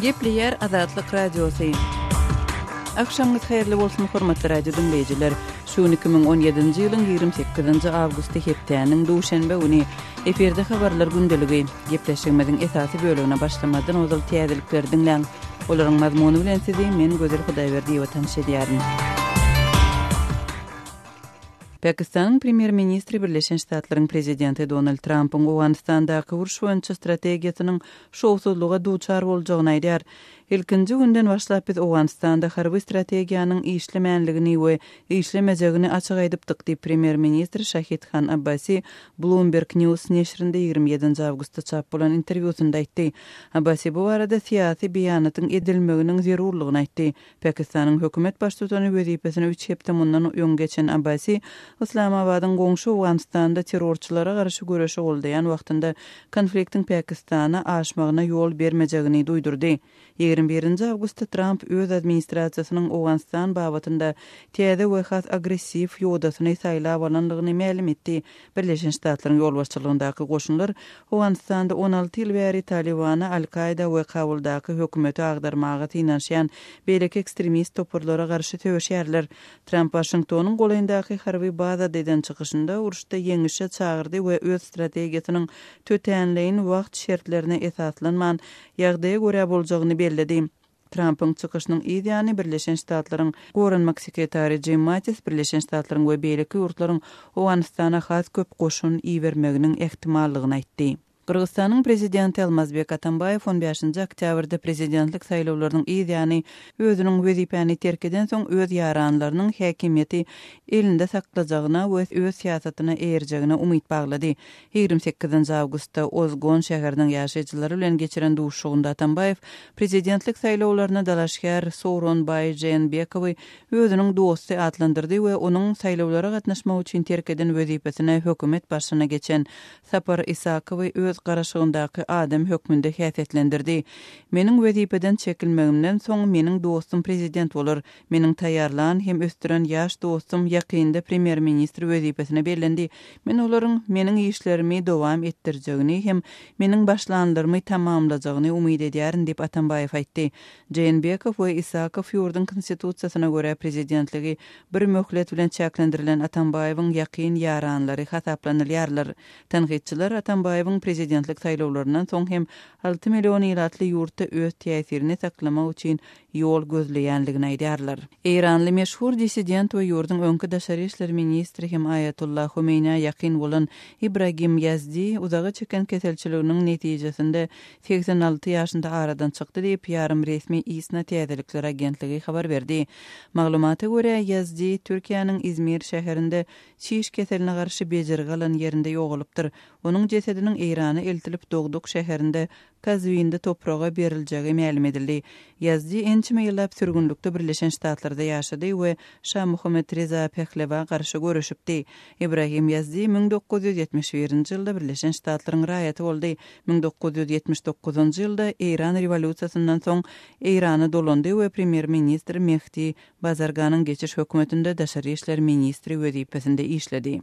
Gepleýär Azatlyk Radiosy. Agşamyňyz haýyrly bolsun, hormatly radio diňleýjiler. Şu gün 2017-nji ýylyň 28-nji awgusty hepdäniň duşenbe güni. Efirde habarlar gündeligi. Gepleşigimiziň esasy bölegine başlamazdan ozal täzelikleri diňläň. Olaryň mazmuny bilen sizi men Gözel Hudaýberdiýewa tanyş edýärin. Pakistanyň premýer-ministri Birleşen Ştatlaryň prezidenti Donald Trampyň Owganystandaky uruş boýunça strategiýasynyň şowsuzlyga duçar boljagyny aýdýar. Ilkinji günden başlap biz Owganystanda harby strategiýanyň işlemänligini we işlemejegini açyk aýdypdyk diýip, premýer-ministr Şahid Han Abbasi Bloomberg News neşirinde 27 awgustda çap bolan interwýusynda aýtdy. Abbasi bu barada syýasy beýanatyň edilmeginiň zerurlygyny aýtdy. Pakistanyň hökümet baştutany wezipesine üç hepde mundan öň geçen Abbasi Yslamabadyň goňşy Owganystanda terrorçylara garşy göreşi goldaýan wagtynda konfliktiň Pakistana aşmagyna ýol bermejegini duýdurdy. 21 awgustda Tramp öz administrasiýasynyň Owganystan babatynda täze we has agressiw ýodasyny saýlap alandygyny mälim etdi. Birleşen Ştatlaryň ýolbaşçylygyndaky goşunlar Owganystanda 16 ýyl bäri Talybana, Al-Kaýda we Kabuldaky hökümeti agdarmaga synanyşýan beýleki ekstremist toparlara garşy söweşýärler. Tramp Waşingtonyň golaýyndaky harby bazada eden çykyşynda uruşda ýeňişe çagyrdy we öz strategiýasynyň tötänleýin wagt şertlerine esaslanman, ýagdaýa görä boljagyny belledi. Trampyň çykyşynyň yz ýany Birleşen Ştatlaryň Goranmak sekretary Jim Mattis Birleşen Ştatlaryň we beýleki ýurtlaryň Owganystana has köp goşun ibermeginiň ähtimallygyny aýtdy. Gyrgyzystanyň prezidenti Almazbek Atambaýew on bäşinji oktýabrda prezidentlik saýlawlarynyň yz ýany özüniň wezipäni terk edensoň öz ýaranlarynyň häkimiýeti elinde saklajagyna we öz syýasatyna eýerjegine umyt baglady. 28 awgustda Ozgon şäheriniň ýaşaýjylary bilen geçiren duşuşygynda Atambaýew prezidentlik saýlawlaryna dalaşgär Sooronbaý Jeenbekowy özüniň dosty atlandyrdy we onuň saýlawlara gatnaşmak üçin terk eden wezipesine hökümet başyna geçen Sapar Isakowy öz garaşygyndaky adam hökmünde häsiýetlendirdi. Meniň wezipeden çekilmegimden soň meniň dostum prezident bolar. Meniň taýýarlan hem ösdüren ýaş dostum ýakynda premýer-ministr wezipesine bellendi. Men olaryň meniň işlerimi dowam etdirjegini hem meniň başlanlarymy tamamlajagyny umyt edýärin diýip, Atambaýew aýtdy. Jeenbekow we Isakow ýurduň Konstitusiýasyna görä prezidentligi bir möhlet bilen çäklendirilen Atambaýewiň ýakyn ýaranlary hasaplanylýarlar. Tankytçylar Atambaýewiň prezidentlik saýlawlaryndan soň hem 6 million ilatly ýurtda öz täsirini saklamak üçin ýol gözleýänligini aýdýarlar. Eýranly meşhur dissident we ýurduň öňki daşary işler ministri hem Aýatollah Homeýnä ýakyn bolan Ibragim Ýazdi uzaga çeken keselçiliginiň netijesinde 86 ýaşynda aradan çykdy diýip, ýarym resmi ISNA täzelikler agentligi habar berdi. Maglumata görä, Ýazdi Türkiýäniň Izmir şäherinde çiş keseline garşy bejergi alan ýerinde ýogalypdyr. Onuň jesediniň Eýrana eltilip, dogduk şäherinde Kazwinde topraga beriljegi mälim edildi. Ýazdi ençeme ýyllap sürgünlikde Birleşen Ştatlarda ýaşady we şa Muhammet Reza Pehlewa garşy göreşipdi. Ibrahim Ýazdi 1971-nji ýylda Birleşen Ştatlaryň raýaty boldy. 1979-njy ýylda Eýran rewolýusiýasyndan soň Eýrana dolandy we premýer-ministr Mehdi Bazarganyň geçiş hökümetinde daşary işler ministri wezipesinde işledi.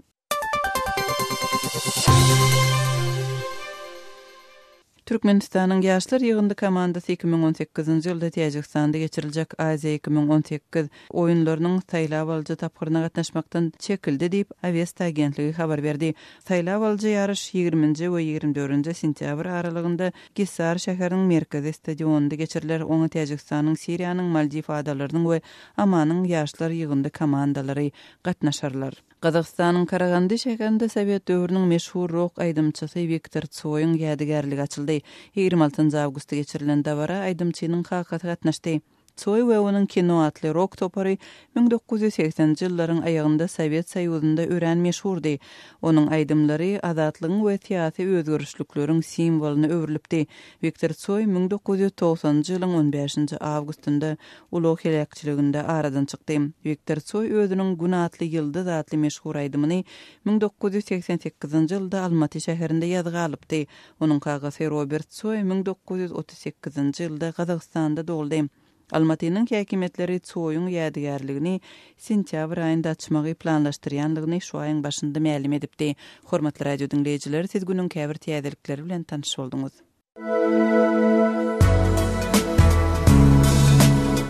Türkmenistanyň ýaşlar ýygyndy komandasy 2018-nji ýylda Täjigistanda geçiriljek Aziýa 2018 oýunlarynyň saýlap alyjy tapgyryna gatnaşmakdan çekildi diýip, Awesta agentligi habar berdi. Saýlap alyjy ýaryş ýigriminji we ýigrimi dördünji sentýabr aralygynda Gissar şäheriniň merkezi stadionynda geçiriler. Oňa Täjigistanyň, Siriýanyň, Maldiw adalarynyň we Omanyň ýaşlar ýygyndy komandalary gatnaşarlar. Gazagystanyň Karagandy şäherinde sowet döwrüniň meşhur rok aýdymçysy Wiktor Tsoýyň ýadygärligi açyldy. 26 awgustda geçirilen dabara aýdymçynyň kakasy gatnaşdy. Tsoý we onuň Kino atly rok topary 1980-nji ýyllaryň aýagynda Sowet Soýuzynda örän meşhurdy. Onuň aýdymlary azatlygyň we syýasy özgerişlikleriň simwolyna öwrülipdi. Wiktor Tsoý 1990-njy ýylyň on bäşinji awgustynda ulag heläkçiliginde aradan çykdy. Wiktor Tsoý özüniň Gün atly ýyldyz atly meşhur aýdymyny 1988-nji ýylda Almaty şäherinde ýazga alypdy. Onuň kakasy Robert Tsoý 1938-nji ýylda Gazagystanda doguldy. Almatynyň häkimiýetleri Tsoýuň ýadygärligini sentýabr aýynda açmagy planlaşdyrýandygyny şu aýyň başynda mälim edipdi. Hormatly radio diňleýjiler, siz günüň käbir täzelikleri bilen tanyş bolduňyz.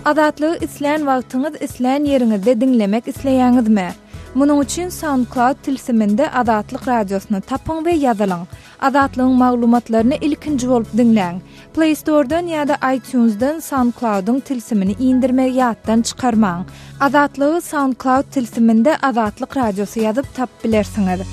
Azatlygy islän wagtyňyz, islän ýeriňizde diňlemek isleýäňizmi? Munuň üçin SoundCloud tilsiminde Azatlyk Radiosyny tapyň we ýazylyň. Azatlygyň maglumatlaryny ilkinji bolup diňläň. Play Store-dan ýa-da iTunes-dan SoundCloud-yň tilsimini indirmegi ýatdan çykarmaň. Azatlygy SoundCloud tilsiminde Azatlyk Radiosy ýazyp tapyp bilersiňiz.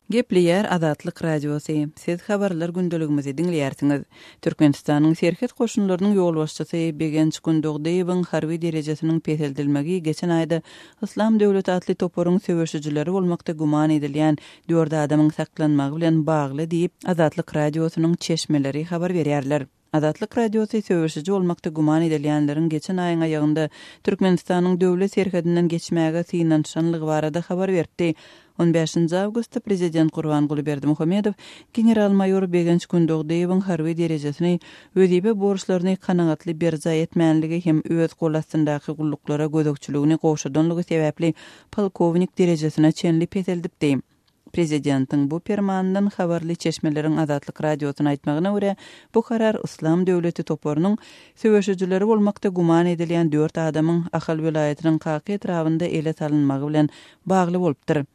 Gepleýär Azatlyk Radiosy, Siz habarlar gündeligimizi diňleýärsiňiz. Türkmenistanyň Serhet goşunlarynyň ýolbaşçysy Begenç Gündogdyýewiň harby derejesiniň peseldilmegi geçen aýda Yslam döwleti atly toparyň söweşijileri bolmakda güman edilýän dört adamyň saklanmagy bilen bagly diýip, Azatlyk Radiosynyň çeşmeleri habar berýärler. Azatlyk Radiosy söweşiji bolmakda güman edilýänleriň geçen aýyň aýagynda Türkmenistanyň döwlet serhedinden geçmäge synanyşanlygy barada habar beripdi. On bäşinji awgustda prezident Gurbanguly Berdimuhamedow general-maýor Begenç Gündogdyýewiň harby derejesini wezipe borçlaryny kanagatly berjaý etmänligi hem öz gol astyndaky gulluklara gözegçiligini gowşadanlygy sebäpli polkownik derejesine çenli peseldipdi. Prezidentiň bu permanyndan habarly çeşmeleriň Azatlyk Radiosyna aýtmagyna görä, bu karar Yslam döwleti toparynyň söweşijileri bolmakda güman edilýän dört adamyň Ahal welaýatynyň Kaka etrabynda ele salynmagy bilen bagly bolupdyr.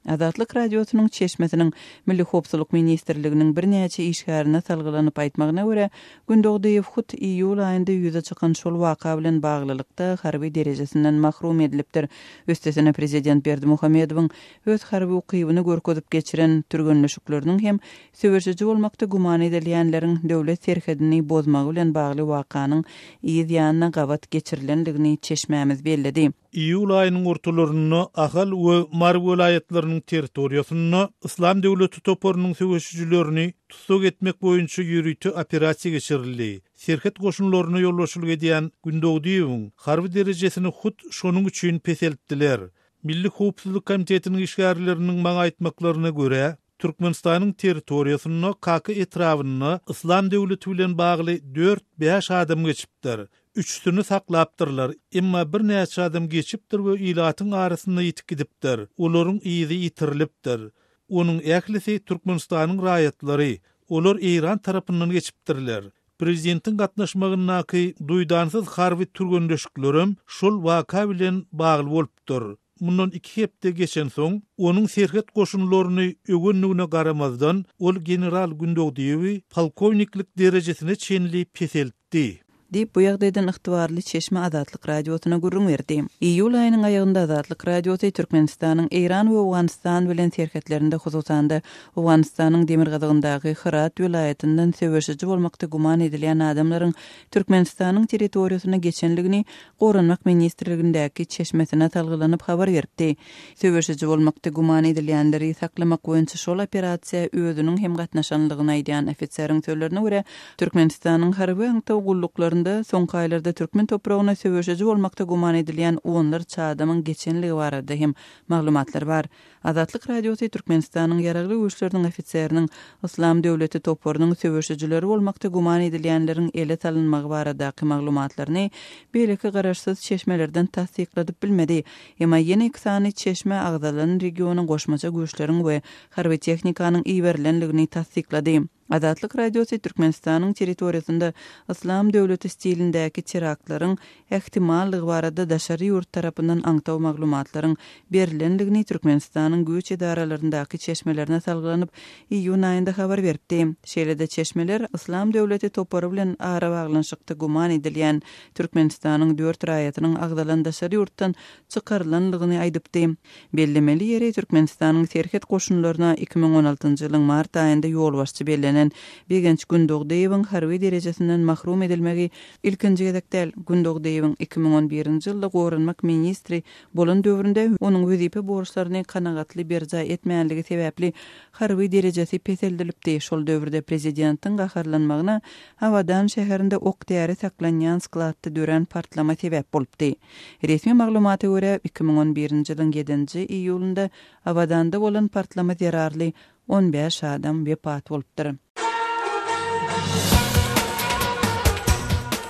Azatlyk Radiosynyň çeşmesiniň Milli howpsuzlyk ministrliginiň birnäçe işgärine salgylanyp aýtmagyna görä, Gündogdyýew hut iýul aýynda ýüze çykan şol waka bilen baglylykda harby derejesinden mahrum edilipdir. Üstesine prezident Berdimuhamedowyň öz harby ukybyny görkezip geçiren türgenleşikleriniň hem söweşiji bolmakda güman edilýänleriň döwlet serhedini bozmagy bilen bagly wakanyň yz ýanyna gabat geçirilendigini çeşmämiz belledi. Iýul aýynyň ortalarynda Ahal we Mary welaýatlarynyň territoriýasynda Yslam döwleti toparynyň söweşijilerini tussag etmek boýunça ýörite operasiýa geçirildi. Serhet goşunlaryna ýolbaşçylyk edýän Gündogdyýewiň harby derejesini hut şonuň üçin peseltdiler. Milli howpsuzlyk komitetiniň işgärleriniň maňa aýtmaklaryna görä, Türkmenistanyň territoriýasynda Kaka etrabynda Yslam döwleti bilen bagly dört-bäş adam geçipdir. Üçüsini saklapdyrlar, emma birnäçe adam geçipdir we ilatyň arasynda ýitip gidipdir. Olaryň yzy ýitirilipdir. Onuň ählisi Türkmenistanyň raýatlary. Olar Eýran tarapyndan geçipdirler. Prezidentiň gatnaşmagyndaky duýdansyz harby türgenleşiklerem şol waka bilen bagly bolupdyr. Mundan iki hepde geçensoň, onuň serhet goşunlaryny öwendigine garamazdan, ol general Gündogdyýewi polkowniklik derejesine çenli peseltdi. Diýip, bu ýagdaýdan ygtybarly çeşme Azatlyk Radiosyna gürrüň berdi. Iýul aýynyň aýagynda Azatlyk Radiosy Türkmenistanyň Eýran we Owganystan bilen serhetlerinde, hususan-da, Owganystanyň demirgazygyndaky Hyrat welaýatyndan söweşiji bolmakda güman edilýän adamlaryň Türkmenistanyň territoriýasyna geçenligini Goranmak ministrligindäki çeşmesine salgylanyp habar beripdi. Söweşiji bolmakda güman edilýänleri saklamak boýunça şol operasiýa özüniň hem gatnaşanlygyny aýdýan ofiseriň sözlerine görä, Türkmenistanyň harby aňtaw gulluklarynda soňky aýlarda türkmen topragyna söweşiji bolmakda güman edilýän onlarça adamyň geçenligi barada hem maglumatlar bar. Azatlyk Radiosy Türkmenistanyň Ýaragly Güýçleriniň ofiseriniň Yslam döwleti toparynyň söweşijileri bolmakda güman edilýänleriň ele salynmagy baradaky maglumatlaryny beýleki garaşsyz çeşmelerden tassykladyp bilmedi. Emma ýene iki sany çeşme agzalan regiona goşmaça güýçleriň we harby tehnikanyň iberilendigini tassyklady. Azatlyk Radiosy Türkmenistanyň territoriýasynda Yslam döwleti stilindäki teraktlaryň ähtimallygy barada daşary ýurt tarapyndan aňtaw maglumatlaryň berlendigini Türkmenistanyň güýç edaralaryndaky çeşmelerine salgylanyp, iýun aýynda habar beripdi. Şeýle-de çeşmeler Yslam döwleti topary bilen arabaglanyşykda güman edilýän Türkmenistanyň dört raýatynyň agzalan daşary ýurtdan çykarylandygyny aýdypdy. Bellemeli ýeri, Türkmenistanyň Serhet goşunlaryna 2016-njy ýylyň mart aýynda ýolbaşçy bellenen Begenç Gündogdyýewiň harby derejesinden mahrum edilmegi ilkinji gezek däl. Gündogdyýewiň 2011-nji ýylda goranmak ministri bolan döwründe onuň wezipe borçlaryny kanagatly berjaý etmänligi sebäpli harby derejesi peseldilipdi. Şol döwürde prezidentiň gaharlanmagyna Abadan şäherinde ok-däri saklanýan skladda dörän partlama sebäp bolupdy. Resmi maglumata görä, 2011-nji ýylyň ýedinji iýulynda Abadanda bolan partlama zerarly 15 adam wepat bolupdyr.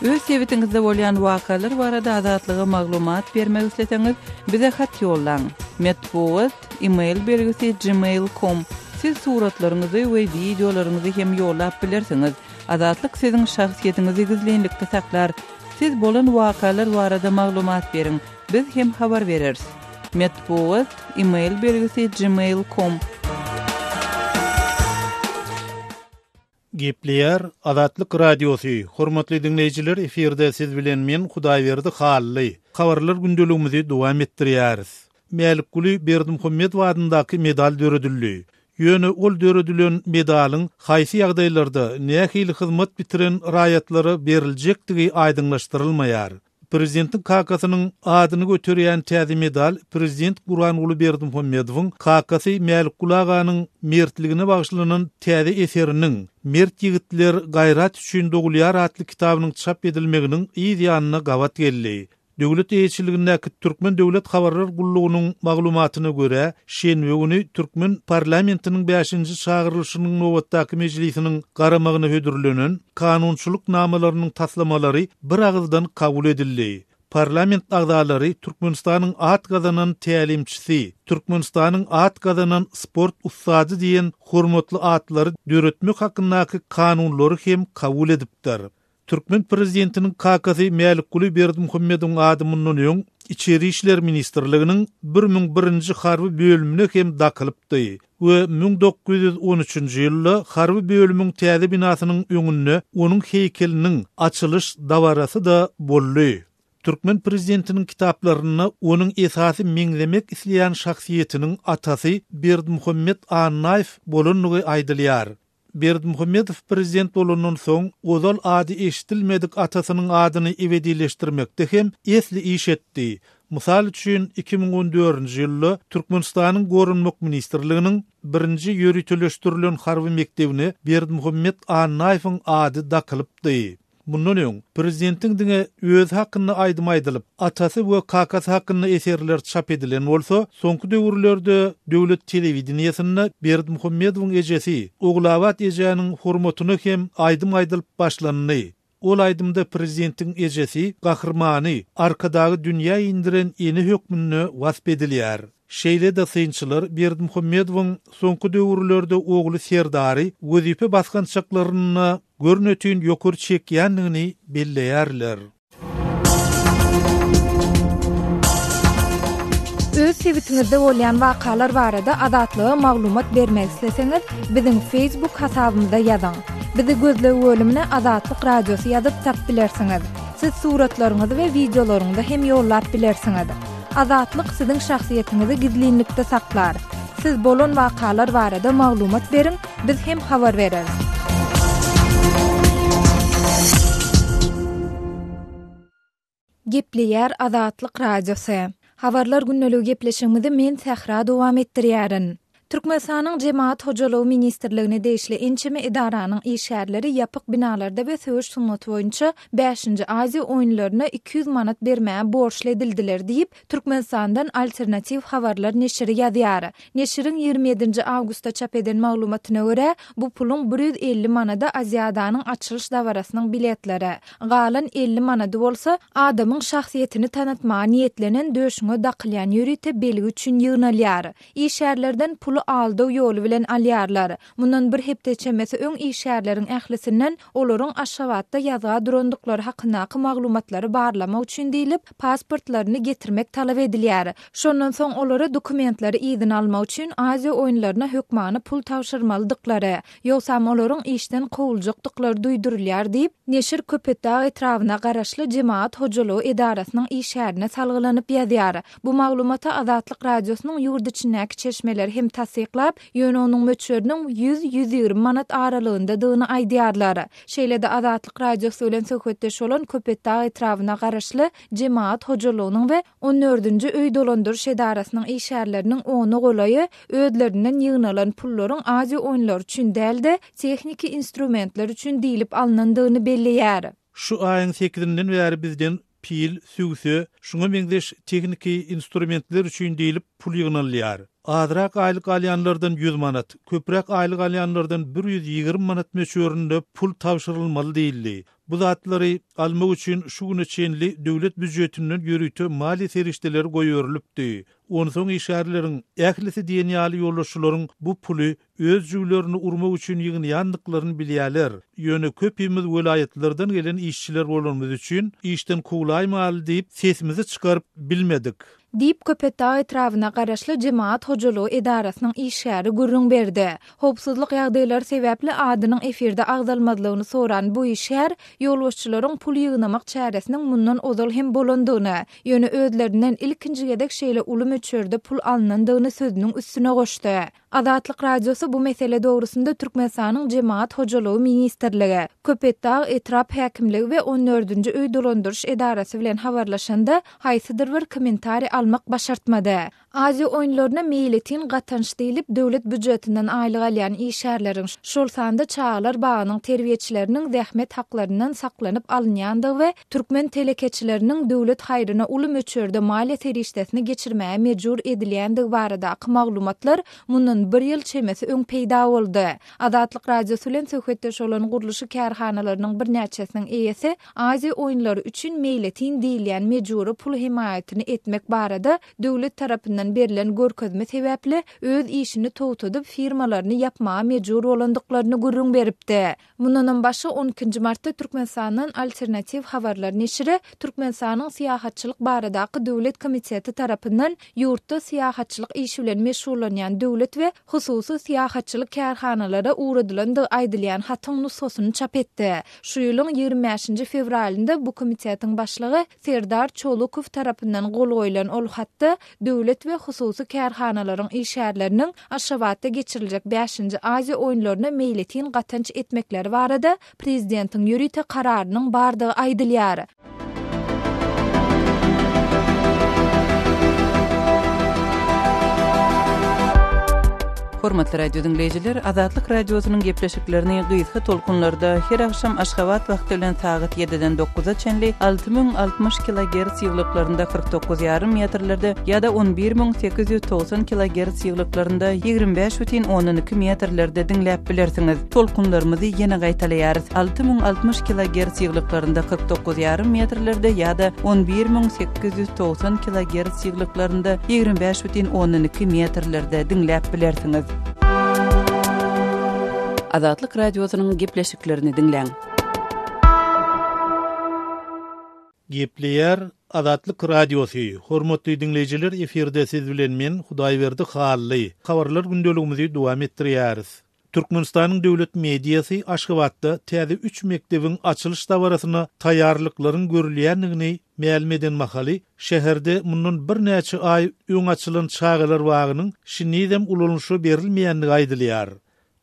Öz sebitiňizde bolýan wakalar barada Azatlyga maglumat bermek isleseňiz, bize hat ýollaň. Metbugat, e-mail belgisi gmail com. Siz suratlaryňyzy we wideolaryňyzy hem ýollap bilersiňiz. Azatlyk siziň şahsyýetiňizi gizlinlikde saklar. Siz bolan wakalar barada maglumat beriň, biz hem habar bereris. Metbugat, email belgisi gmail com. Gepleýär Azatlyk Radiosy, Hormatly diňleýjiler efirde siz bilen men Hudaýberdi Hally. Habarlar gündeligimizi dowam etdirýäris. Mälikguly Berdimuhamedow adyndaky medal döredildi. Ýöne ol döredilen medalyň haýsy ýagdaýlarda, nähili hyzmat bitiren raýatlara beriljekdigi aýdyňlaşdyrylmaýar. Prezidentiň kakasynyň adyny göterýän täze medal prezident Gurbanguly Berdimuhamedowyň kakasy Mälikguly aganyň mertligine bagyşlanan täze eseriniň, Mert ýigitler gaýrat üçin dogulýar atly kitabynyň çap edilmeginiň yz ýanyna gabat geldi. Döwlet eýeçiligindäki Türkmen döwlet habarlar gullugynyň maglumatyna görä, şenbe güni türkmen parlamentiniň bäşinji çagyrylyşynyň nobatdaky mejlisiniň garamagyna hödürlenen kanunçylyk namalarynyň taslamalary biragyzdan kabul edildi. Parlament agzalary Türkmenistanyň at gazanan tälimçisi, Türkmenistanyň at gazanan sport ussady diýen hormatly atlary döretmek hakyndaky kanunlary hem kabul edipdir. Türkmen prezidentiniň kakasy Mälikguly Berdimuhamedowyň ady mundan öň Içeri işler ministrliginiň 1001-nji harby bölümine hem dakylypdy we 1913-nji ýylda harby bölümiň täze binasynyň öňünde onuň heýkeliniň açylyş dabarasy-da boldy. Türkmen prezidentiniň kitaplarynda onuň esasy meňzemek isleýän şahsyýetiniň atasy Berdimuhamet Annaýew bolandygy aýdylýar. Berdimuhamedow prezident bolandan soň, ozal ady eşidilmedik atasynyň adyny ebedileşdirmekde hem esli iş etdi. Mysal üçin, 2014-nji ýylda Türkmenistanyň Goranmak ministrliginiň birinji ýöriteleşdirilen harby mekdebine Berdimuhamet Annaýewiň ady dakylypdy. Mundan öň, prezidentiň diňe özi hakynda aýdym aýdylyp, atasy we kakasy hakynda eserler çap edilen bolsa, soňky döwürlerde döwlet telewideniýesinde Berdimuhamedowyň ejesi Ogulabat ejäniň hormatyna hem aýdym aýdylyp başlandy. Ol aýdymda prezidentiň ejesi Gahrymany, Arkadagy dünýä indiren ene hökmünde wasp edilýär. Şeýle-de synçylar Berdimuhamedowyň soňky döwürlerde ogly Serdary wezipe basgançaklarynda görnetin ýokary çekýändigini belleýärler. Öz sebitiňizde bolýan wakalar barada Azatlyga maglumat bermek isleseňiz, biziň Facebook hasabymyza ýazyň. Bizi gözleg bölümine Azatlyk Radiosy ýazyp tap bilersiňiz. Siz suratlaryňyzy we wideolaryňyzy hem ýollap bilersiňiz. Azatlyk siziň şahsyýetiňizi gizlinlikde saklar. Siz bolan wakalar barada maglumat beriň, biz hem habar bereris. Gepleýär Azatlyk Radiosy. Habarlar gündeligi gepleşigimizi men Sähra dowam etdirýärin. Türkmenistanyň Jemagat hojalygy ministrligine degişli ençeme edaranyň işgärleri ýapyk binalarda we söweş sungaty boýunça Bäşinji Aziýa oýunlaryna 200 manat bermäge borçly edildiler diýip, Türkmenistandan Alternatiw habarlar neşiri ýazýar. Neşiriň 27-nji awgustda çap eden maglumatyna görä, bu puluň 150 manady Aziadanyň açylyş dabarasynyň biletleri, galan 50 manady bolsa, adamyň şahsyýetini tanatmaga niýetlenen döşüňe dakylýan ýörite belgi üçin ýygnalýar. Işgärlerden puly aldaw ýoly bilen alýarlar. Mundan bir hepde çemesi öň işgärleriň ählisinden olaryň Aşgabatda ýazga durandyklary hakyndaky maglumatlary barlamak üçin diýlip, pasportlaryny getirmek talap edilýär. Şondan soň olara dokumentleri yzyna almak üçin Aziýa oýunlaryna hökmany pul tabşyrmalydyklary, Ýogsam olaryň işden kowuljakdyklary duýdurylýar diýip, neşir Köpetdag etrabyna garaşly Jemagat hojalygy edarasynyň işgärine salgylanyp ýazýar. Bu maglumaty Azatlyk Radiosynyň ýurt içindäki çeşmeleri hem tassyklap, ýöne onuň möçberiniň ýüz-ýüzýigrimi manat aralygyndadygyny aýdýarlar. Şeýle-de Azatlyk Radiosy bilen söhbetdeş bolan Köpetdag etrabyna garaşly Jemagat hojalygynyň we on dördünji öý dolandyryş edarasynyň işgärleriniň ona golaýy özlerinden ýygnalan pullaryň Aziýa oýunlary üçin däl-de, tehniki instrumentler üçin diýlip alnandygyny belleýär. Şu aýyň sekizinden bäri bizden pil, sübse, şuňa meňzeş tehniki instrumentler üçin diýlip pul ýygnalýar. Azrak aýlyk alýanlardan ýüz manat, köpräk aýlyk alýanlardan 120 manat möçberinde pul tabşyrylmaly diýildi. Bu zatlary almak üçin şu güne çenli döwlet býujetinden ýörite maliýe serişdeleri goýberilipdi. Onsoň işgärleriň ählisi diýen ýaly ýolbaşçylaryň bu puly öz jübülerini urmak üçin ýygnaýandyklaryny bilýärler. Ýöne köpimiz welaýatlardan gelen işçiler bolanymyz üçin işden kowlaýmaly diýip sesimizi çykaryp bilmedik. Diýip, Köpetdag etrabyna garaşly jemagat hojalygy edarasynyň işgäri gürrüň berdi. Howpsuzlyk ýagdaýlary sebäpli adynyň efirde agzalmazlygyny soran bu işgär ýolbaşçylaryň pul ýygnamak çäresiniň mundan ozal hem bolandygyny, ýöne özlerinden ilkinji gezek şeýle uly möçberde pul alnandygyny sözüniň üstüne goşdy. Azatlyk Radiosy bu mesele dogrusynda Türkmenistanyň Jemagat hojalygy ministrligi, Köpetdag etrap häkimligi we on dördünji öý dolandyryş edarasy bilen habarlaşanda, haýsydyr bir kommentariý almak başartmady. Aziýa oýunlaryna meýletin gatanç diýlip, döwlet býujetinden aýlyk alýan işgärleriň, şol sanda çagalar bagynyň terbiýeçileriniň zähmet haklaryndan saklanyp alynýandygy we türkmen telekeçileriniň döwlet haýryna uly möçberde maliýe serişdesini geçirmäge mejbur edilýändigi baradaky maglumatlar mundan bir ýyl çemesi öň peýda boldy. Azatlyk Radiosy bilen söhbetdeş bolan gurluşyk kärhanalarynyň birnäçesiniň eýesi Aziýa oýunlary üçin meýletin diýilýän mejbury pul hemaýatyny etmek barada döwlet tarapyndan berlen görkezme sebäpli öz işini togtadyp firmalaryny ýapmaga mejbur bolandyklaryny gürrüň beripdi. Mundanam başga on ikinji martda Türkmenistandan Alternatiw habarlar neşiri Türkmenistanyň Syýahatçylyk baradaky döwlet komiteti tarapyndan ýurtda syýahatçylyk işi bilen meşgullanýan döwlet we hususy syýahatçylyk kärhanalara ugradylandygy aýdylýan hatyň nusgasyny çap etdi. Şu ýylyň 25-nji fewralynda bu komitetiň başlygy Serdar Çolukow tarapyndan gol goýlan ol hatda döwlet we hususy kärhanalaryň işgärleriniň Aşgabatda geçiriljek bäşinji Aziýa oýunlaryna meýletin gatanç etmekleri barada prezidentiň ýörite kararynyň bardygy aýdylýar. Hormatly radio diňleýjiler, Azatlyk Radiosynyň gepleşiklerini gysga tolkunlarda her agşam Aşgabat wagty bilen sagat 7-den 9-a çenli 6060 kilogerts ýygylyklarynda 49 ýarym metrlerde ýa-da 11890 kilogerts ýygylyklarynda 25,2 metrlerde diňläp bilersiňiz. Tolkunlarymyzy ýene gaýtalaýarys, 6060 kilogerts ýygylyklarynda 49 ýarym metrlerde ýa-da 11890 kilogerts ýygylyklarynda 25,2 metrlerde diňläp bilersiňiz. Azatlyk Radiosynyň gepleşiklerini diňläň. Gepleýär Azatlyk Radiosy, Hormatly diňleýjiler efirde siz bilen men Hudaýberdi Hally. Habarlar gündeligimizi dowam etdirýäris. Türkmenistanyň döwlet mediasy Aşgabatda täze üç mekdebiň açylyş dabarasyna taýýarlyklaryň görülýändigini mälim eden mahaly, şäherde mundan birnäçe aý öň açylan çagalar bagynyň şinizem ulanyşa berilmeýändigi aýdylýar.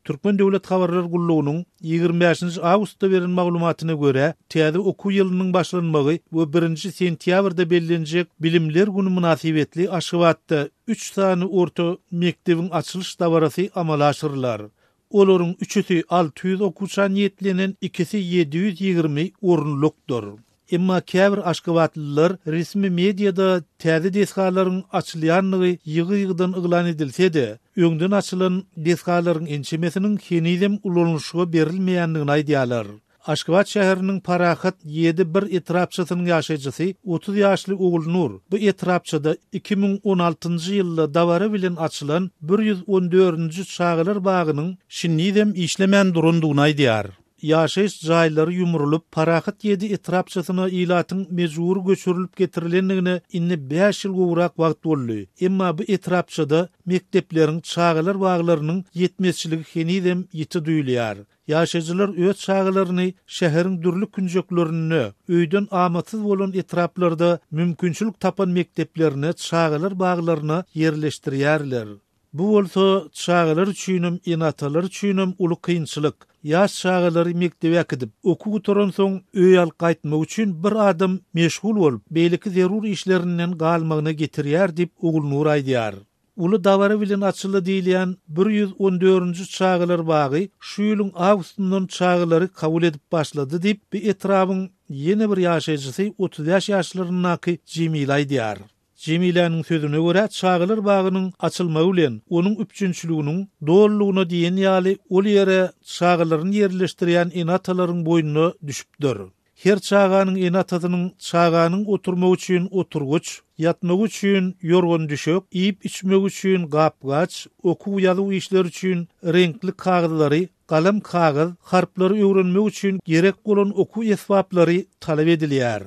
Türkmen döwlet habarlar gullugynyň 25 nji awgustda beren maglumatyna görä, täze okuw ýylynyň başlanmagy we birinji sentýabrda bellenjek Bilimler güni mynasybetli Aşgabatda üç sany orta mekdebiň açylyş dabarasy amala aşyrylar. Olaryň üçüsi 600 okuwça niýetlenen, ikisi 720 orunlykdyr. Emma käbir aşgabatlylar resmi mediada täze desgalaryň açylýandygy ýygy-ýygydan yglan edilse-de, öňden açylan desgalaryň ençemesiniň henizem ulanylyşyga berilmeýändigini aýdýarlar. Aşgabat şäheriniň Parahat ýedi bir etrapçasynyň ýaşaýjysy 30 ýaşly Ogulnur bu etrapçada 2016-njy ýylda dabara bilen açylan 114-nji çagalar bagynyň şindizem işlemän durandygyny aýdýar. Ýaşaýyş jaýlary ýumrulyp, Parahat ýedi etrapçasyna ilatyň mejbury göçürilip getirilendigine indi bäş ýyl gowrak wagt boldy. Emma bu etrapçada mekdepleriň, çagalar baglarynyň ýetmezçiligi henizem ýiti duýulýar. Ýaşaýjylar öz çagalaryny şäheriň dürli künjeklerinde, öýden amatsyz bolan etraplarda mümkinçilik tapan mekdeplerine, çagalar baglaryna ýerleşdirýärler. Bu bolsa çagalar üçinem, ene-atalar üçinem uly kynçylyk. Ýaş çagalary mekdebe äkidip, okuw gutaransoň öýe alyp gaýtmak üçin bir adam meşgul bolup, beýleki zerur işlerinden galmagyna getirýär diýip, Ogulnur aýdýar. Uly dabara bilen açyldy diýilýän 114-nji çagalar bagy şu ýylyň awgustyndan çagalary kabul edip başlady diýip, bu etrabyň ýene bir ýaşaýjysy 35 ýaşlaryndaky Jemile aýdýar. Jemiläniň sözüne görä, çagalar bagynyň açylmagy bilen onuň üpjünçiliginiň dolulygyna diýen ýaly ol ýere çagalaryny ýerleşdirýän ene-atalaryň boýnuna düşüpdir. Her çaganyň ene-atasynyň çaganyň oturmagy üçin oturgyç, ýatmagy üçin ýorgan-düşek, iýip-içmegi üçin gap-gaç, okuw-ýazuw işleri üçin reňkli kagyzlary, galam-kagyz, harplary öwrenmek üçin gerek bolan okuw esbaplary talap edilýär.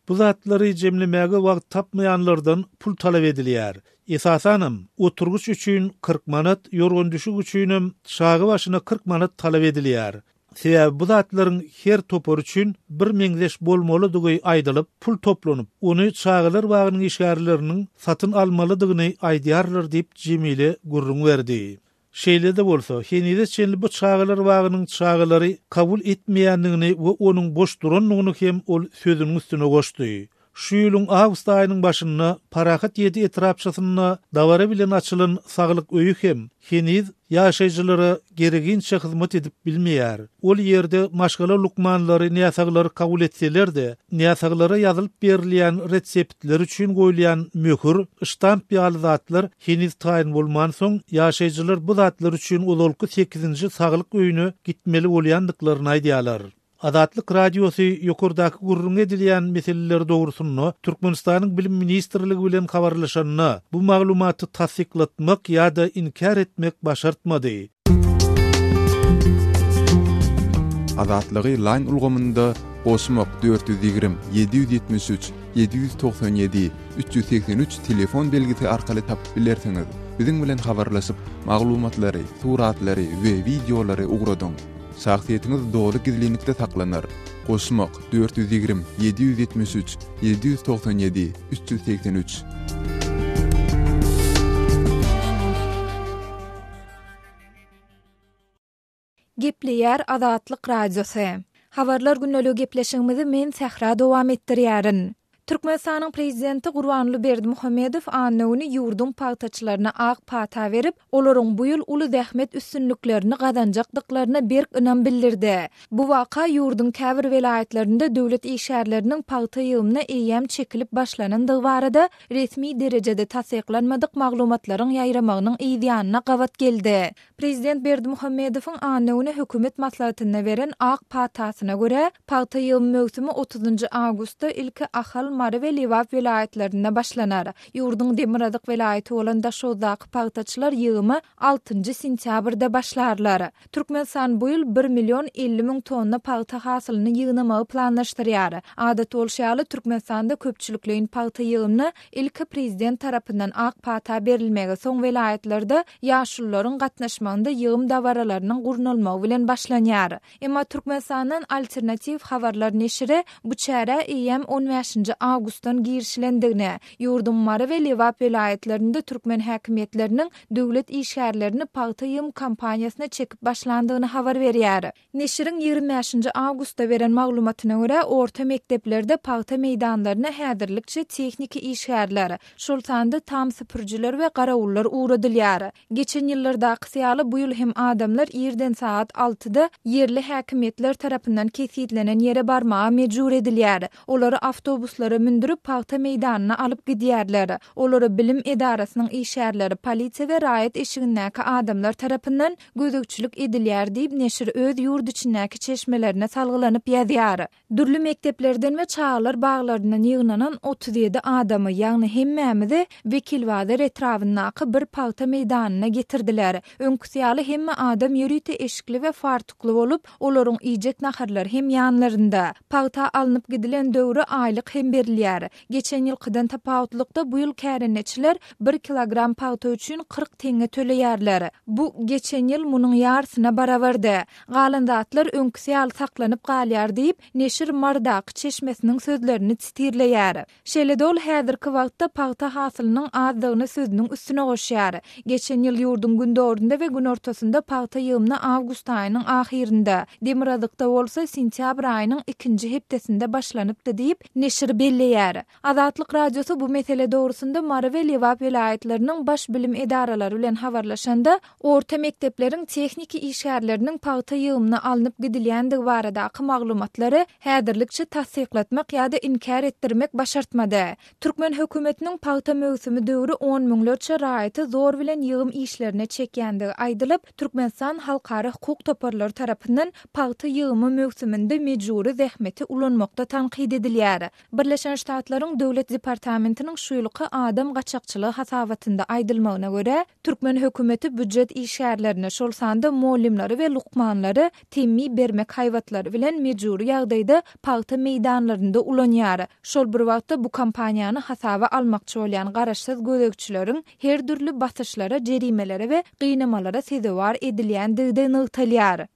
Bu zatlary jemlemäge wagt tapmaýanlardan pul talap edilýär. Esasanam, oturgyç üçin 40 manat, ýorgan-düşek üçinem çaga başyna 40 manat talap edilýär. Sebäbi bu zatlaryň her topary üçin bir meňzeş bolmalydygy aýdylyp, pul toplanyp, ony çagalar bagynyň işgärleriniň satyn almalydygyny aýdýarlar diýip, Jemile gürrüň berdi. Şeýle-de bolsa, henize çenli bu çagalar bagynyň çagalary kabul etmeýändigini we onuň boş durandygyny hem ol sözüniň üstüne goşdy. Şu ýylyň awgust aýynyň başynda Parahat ýedi etrapçasynda dabara bilen açylan Saglyk öýi hem heniz ýaşaýjylara gereginçe hyzmat edip bilmeýär. Ol ýerde maşgala lukmanlary näsaglary kabul etseler-de, näsaglara ýazylyp berilýän reseptler üçin goýulýan möhür, ştamp ýaly zatlar heniz taýyn bolmansoň, ýaşaýjylar bu zatlar üçin ozalky sekizinji Saglyk öýüne gitmeli bolýandyklaryny aýdýarlar. Azatlyk Radiosy ýokardaky gürrüňi edilýän meseleler dogrusynda Türkmenistanyň Bilim ministrligi bilen habarlaşanda, bu maglumaty tassyklatmak ýa-da inkär etmek başartmady. Azatlygy Line ulgamynda goşmak 420 773 797 383 telefon belgisi arkaly tapyp bilersiňiz. Biziň bilen habarlaşyp, maglumatlary, suratlary we wideolary ugradyň. Şahsyýetiňiz doly gizlinlikde saklanar. Goşmak, 420, 773, 797, 383. Gepleýär Azatlyk Radiosy. Habarlar gündeligi gepleşigimizi men Sähra dowam etdirýärin. Türkmenistanyň Prezidenti Gurbanguly Berdimuhamedow anna güni ýurduň pagtaçylaryna ak pata berip, olaryň bu ýyl uly zähmet üstünliklerini gazanjakdyklaryna berk ynam bildirdi. Bu waka ýurduň käbir welaýatlarynda döwlet işgärleriniň pagta ýygymyna eýýäm çekilip başlanandygy barada resmi derejede tassyklanmadyk maglumatlaryň ýaýramagynyň yzýanyna gabat geldi. Prezident Berdimuhamedowyň anna güni hökümet maslahatynda beren ak patasyna görä, pagta ýygym möwsümi otuzynjy awgustda ilki Ahal, Mary we Lebap welaýatlarynda başlanar. Ýurduň demirgazyk welaýaty bolan Daşoguzdaky pagtaçylar ýygyma altynjy sentýabrda başlarlar. Türkmenistan bu ýyl bir million 50 müň tonna pagta hasylyny ýygnamagy planlaşdyrýar. Adat bolşy ýaly, Türkmenistanda köpçülikleýin pagta ýygymyna ilki prezident tarapyndan ak pata berilmegi, soň welaýatlarda ýaşulularyň gatnaşmagynda ýygym dabaralarynyň gurnalmagy bilen başlanýar. Emma Türkmenistandan Alternatiw habarlar neşiri bu çärä eýýäm on bäşinji awgustdan girişilendigini, ýurduň Mary we Lebap welaýatlarynda türkmen häkimiýetleriniň döwlet işgärlerini pagta ýygym kampaniýasyna çekip başlandygyny habar berýär. Neşiriň ýigrimi bäşinji awgustda beren maglumatyna görä, orta mekdeplerde pagta meýdanlaryna häzirlikçe tehniki işgärler, şol sanda tam süpürijiler we garawullar ugradylýar. Geçen ýyllardakysy ýaly, bu ýyl hem adamlar irden sagat altyda ýerli häkimiýetler tarapyndan kesgitlenen ýere barmaga mejbur edilýär. Olary awtobuslara mündürip, pagta meýdanyna alyp gidýärler. Olara bilim edarasynyň işgärleri, polisiýa we raýat eşigindäki adamlar tarapyndan gözegçilik edilýär diýip, neşir öz ýurt içindäki çeşmelerine salgylanyp ýazýar. Dürli mekdeplerden we çagalar baglaryndan ýygnanan 37 adamy, ýagny hemmämizi Wekilbazar etrabyndaky bir pagta meýdanyna getirdiler. Öňküsi ýaly hemme adam ýörite eşikli we fartukly bolup, olaryň iýjek naharlary hem ýanlarynda. Pagta alnyp gidilen döwri aýlyk hem berilýär. Geçen ýylkydan tapawutlykda bu ýyl kärendeçiler bir kilogram pagta üçin 40 teňňe töleýärler. Bu geçen ýyl munuň ýarysyna barabardy. Galan zatlar öňküsi ýaly saklanyp galýar diýip, neşir Marydaky çeşmesiniň sözlerini sitirleýär. Şeýle-de ol häzirki wagtda pagta hasylynyň azdygyny sözüniň üstüne goşýar. Geçen ýyl ýurduň gündogarynda we günortasynda pagta ýygymyna awgust aýynyň ahyrynda, demirgazykda bolsa sentýabr aýynyň ikinji hepdesinde başlanypdy diýip, neşir belleýär. belleýär. Azatlyk Radiosy bu mesele dogrusynda Mary we Lebap welaýatlarynyň baş bilim edaralary bilen habarlaşanda, orta mekdepleriň tehniki işgärleriniň pagta ýygymyna alnyp gidilýändigi baradaky maglumatlary häzirlikçe tassyklatmak ýa-da inkär etdirmek başartmady. Türkmen hökümetiniň pagta möwsümi döwri on müňlerçe raýaty zor bilen ýygym işlerine çekýändigi aýdylyp, Türkmenistan halkara hukuk toparlary tarapyndan pagta ýygymy möwsüminde mejbury zähmeti ulanmakda tankyt edilýär. Birleşen Ştatlaryň Döwlet departamentiniň şu ýylky adam gaçakçylygy hasabatynda aýdylmagyna görä, türkmen hökümeti býujet işgärlerini, şol sanda mugallymlary we lukmanlary temmi bermek haýbatlary bilen mejbury ýagdaýda pagta meýdanlarynda ulanýar. Şol bir wagtda bu kampaniýany hasaba almakçy bolýan garaşsyz gözegçileriň her dürli basyşlara, jerimelere we gynamalara sezewar edilýändigi-de nygtalýar.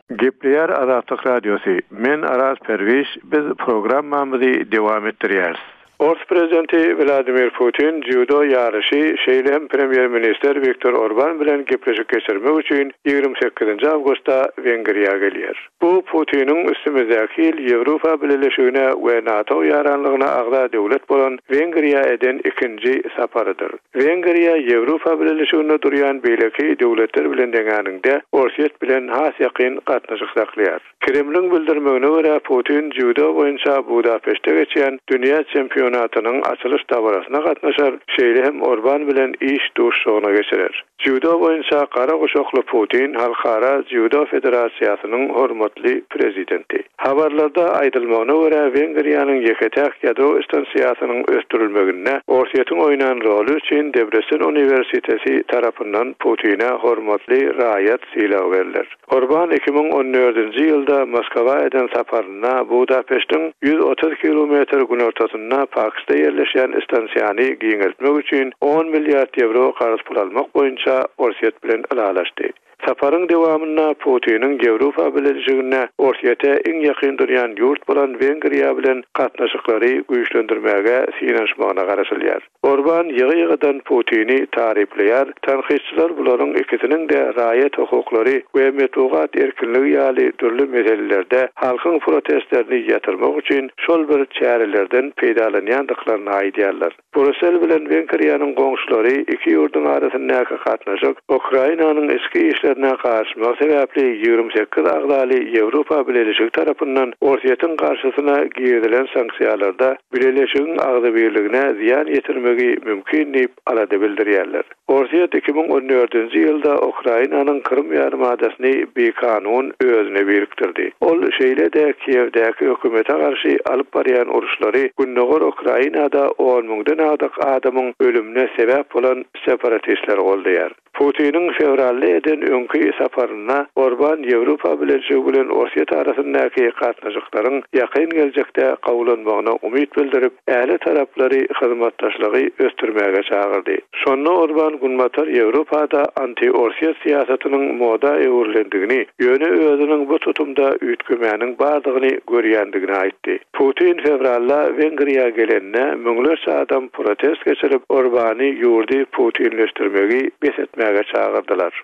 Gepleýär Azatlyk Radiosy, Men Araz Perwiş, biz programmamyzy dowam etdirýäris. Ors prezidenti Wladimir Putin dzýudo ýaryşy, şeýle hem premýer-ministr Wiktor Orban bilen gepleşik geçirmek üçin 28-nji awgustda Wengriýa gelýär. Bu Putiniň üstümizdäki ýyl Ýewropa Bileleşigine we NATO ýaranlygyna agza döwlet bolan Wengriýa eden ikinji saparydyr. Wengriýa Ýewropa Bileleşiginde durýan beýleki döwletler bilen deňäniňde Orsýet bilen has ýakyn gatnaşyk saklaýar. Kremliň bildirmegine görä, Putin dzýudo boýunça Budapeştde geçýän dünýä çempionatynyň açylyş dabarasyna gatnaşar, şeýle hem Orban bilen iş duşuşygyny geçirer. Dzýudo boýunça gara guşakly Putin Halkara dzýudo federasiýasynyň hormatly prezidenti. Habarlarda aýdylmagyna görä, Wengriýanyň ýeke-täk ýadro stansiýasynyň ösdürilmeginde Orsýetiň oýnan roly üçin Debresin uniwersiteti tarapyndan Putine hormatly raýat sylagy berler. Orban 2014-nji ýylda Moskwa eden saparynda Budapeştiň 130 kilometr günortasynda Paksda ýerleşýän stansiýany giňeltmek üçin on milliard ýewro karz pul almak boýunça Orsýet bilen ylalaşdy. Saparyň dowamynda Putiniň Ýewropa Bileleşiginde Orsýete iň ýakyn durýan ýurt bolan Wengriýa bilen gatnaşyklary güýçlendirmäge synanyşmagyna garaşylýar. Orban ýygy-ýygydan Putini taryplaýar, tankytçylar bularyň ikisiniň-de raýat hukuklary we metbugat erkinligi ýaly dürli meselelerde halkyň protestlerini ýatyrmak üçin şol bir çärelerden peýdalanýandyklaryny aýdýarlar. Brussel bilen Wengriýanyň goňşulary iki ýurduň arasyndaky gatnaşyk Ukrainanyň içki işlerine garyşmagy sebäpli 28 agzaly Ýewropa Bileleşigi tarapyndan Orsýetiň garşysyna girizilen sanksiýalarda Bileleşigiň agzybirligine zyýan ýetirmegi mümkin diýip, alada bildirýärler. Orsýet 2014-nji ýylda Ukrainanyň Krym ýarymadasyny bikanun özüne birikdirdi. Ol şeýle-de Kiýewdäki hökümete garşy alyp barýan uruşlary gündogar Ukrainada on müňden agdyk adamyň ölümine sebäp bolan separatistleri goldaýar. Putiniň fewralda eden öňki saparynda Orban Ýewropa Bileleşigi bilen Orsýet arasyndaky gatnaşyklaryň ýakyn geljekde gowulanmagyna umyt bildirip, ähli taraplary hyzmatdaşlygy ösdürmäge çagyrdy. Şonda Orban Günbatar Ýewropada anti-orsýet syýasatynyň moda öwrülendigini, ýöne özüniň bu tutumda üýtgemäniň bardygyny görýändigini aýtdy. Putin fewralda Wengriýa gelende, müňlerçe adam protest geçirip, Orbany ýurdy putinleşdirmegi bes etmäge çagyrdylar.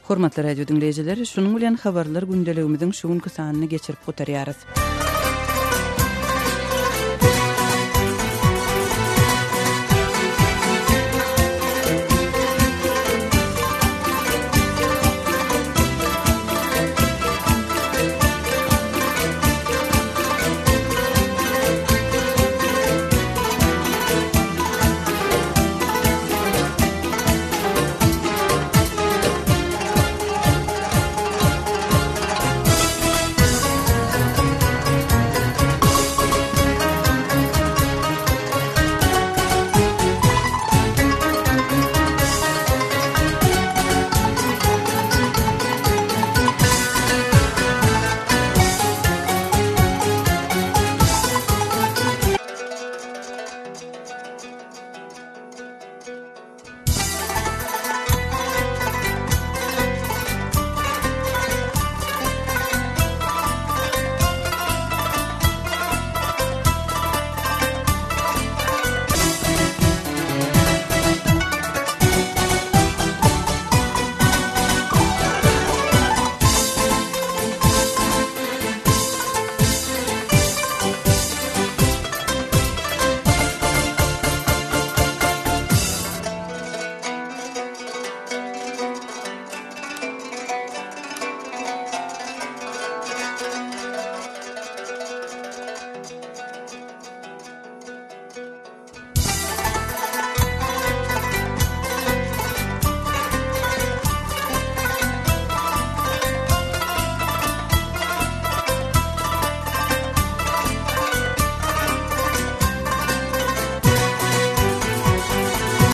Hormatly radio diňleýjiler, şunuň bilen Habarlar gündeligimiziň şu günki sanyny geçirip gutarýarys.